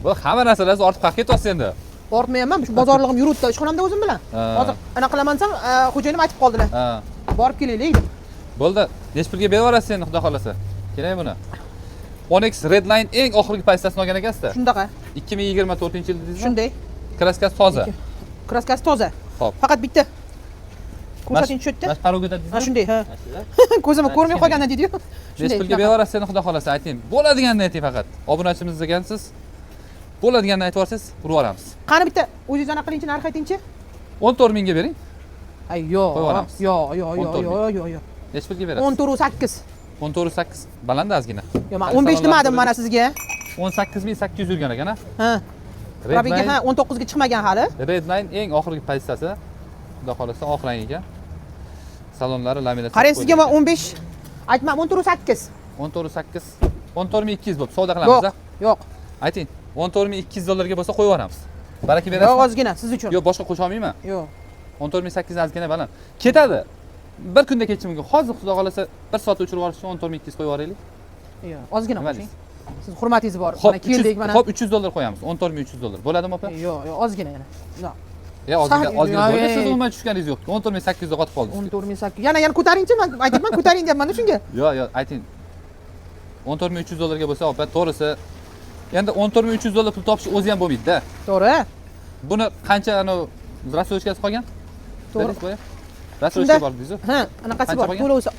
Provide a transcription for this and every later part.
Bu hamma narsalar ortib qayerga ketyapsiz endi? Ortmayapman, shu bozorlig'im yuribdi ishxonamda o'zim bilan. Hozir anaqa qilaman desam, xo'jayinim aytib qoldilar. Borib kelaylik deb. Bo'ldi. Nechi pulga berib yuborasiz endi, xudo xohlasa? Kerak buni. Onix Redline eng oxirgi pozitsiyasini olgan ekansizda. Shundaqa. 2024-yil dedingizmi? Shunday. Краска si toza. Краска si toza. Xo'p. Faqat bitta. Ko'rsating shu yerda. Mana shu порог ida dedingizmi? Ha, shunday, ha. Ko'zimni ko'rmay qolgandan deydi-yu. Nechi pulga berib yuborasiz endi, xudo xohlasa, ayting. Bo'ladiganini ayting faqat. Obunachimiz ekansiz. Bo'ladiganini aytib yuborsangiz, urib yuboramiz. Qani bitta o'zingiz anaqa qilingchi, narx aytingchi. 14 mingga bering. Ay, yo'q. Qo'yib yuboramiz. Yo'q, yo'q, yo'q, 14 ming. yo'q, yo'q, yo'q. Nechi pulga berasiz? 14,8. 14,8 baland ozgina. Yo'q, man 15 demadim mana sizga. 18 800 yurgan ekan, ha? Ha. Пробег i Redline, ha, 19 ga chiqmagan hali. Redline eng oxirgi pozitsiyasi. Xudo xohlasa oq rang ekan. Salonlari laminat. Qarang, sizga man 15 aytmam, 14,8. 14,8, 14 200 bo'lib savdo qilamiz, Yo'q, a? yo'q. Ayting, 14 200 dollarga bo'lsa qo'yib yuboramiz. Baraka Yo'q, berasizmi? ozgina siz uchun. Yo'q, boshqa qo'sha olmayman. Yo'q. 14 800 ozgina baland. Ketadi. Bir kunda ketishi mumkin. Hozir, xudo xohlasa, bir soatda o'chirib yuborish uchun 14 200 qo'yib yuboraylik. Yo'q, ozgina Nima qo'shing. deysiz? Siz hurmatingiz bor. Xo'p, Mana keldik 300 mana. Xo'p, 300 dollar qo'yamiz. 14 300 dollar. Bo'ladimi, opa? Yo'q, yo'q, ozgina yana. Yo'q. Ya, ozgina, ozgina bo'ldi. Yo'q, Siz umuman tushganingiz yo'q. 14 800 da qotib qoldingiz. 14 800. Yana yana ko'taringchi, man aytyapman, ko'taring deyapman shunga. Yo'q, yo'q, ayting. 14 300 dollarga bo'lsa, opa, to'g'risi endi 14 300 dollar pul topish o'zi ham bo'lmaydi-da. To'g'ri. Buni qancha anavi рассрочка si qolgan? To'g'ri. Dedingiz boya. Рассрочка Shunda- bor dedingiz-ku. Ha, anaqasi Qancha bor. qolgan? To'lovsi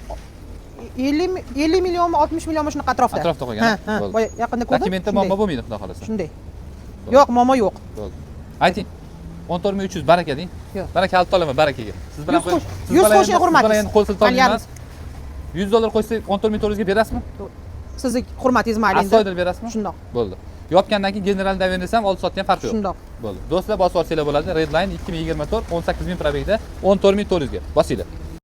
50 50 millionmi, 60 millionmi, shunaqa atrofda. Atrofda qolgan, Ha, ha? ha. Bo'ldi. Boya yaqinda ko'rdim. Dokumentda Shunday. muammo bo'lmaydi, xudo xohlasa. Shunday. Yo'q, muammo yo'q. Bo'ldi. Ayting. 14 300, baraka deng. Yo'q. Baraka olib olaman barakaga. Siz bilan 100 qo'sh, siz 100 bilan qo'shing, endi- hurmatingiz. Siz bilan endi qo'l siltolmayman. Yarim. 100 dollar qo'ysak, 14 400 ga berasizmi? Sizni hurmatingiz, mayli endi. Astoydil berasizmi? Shundoq. Bo'ldi. Yopgandan keyin general доверенность ham oldi sotgan ham farqi yo'q. Shundoq. Bo'ldi. Do'stlar, bosib olsanglar bo'ladi. Redline 2024, 18 ming пробег da 14 400 ga. Bosinglar.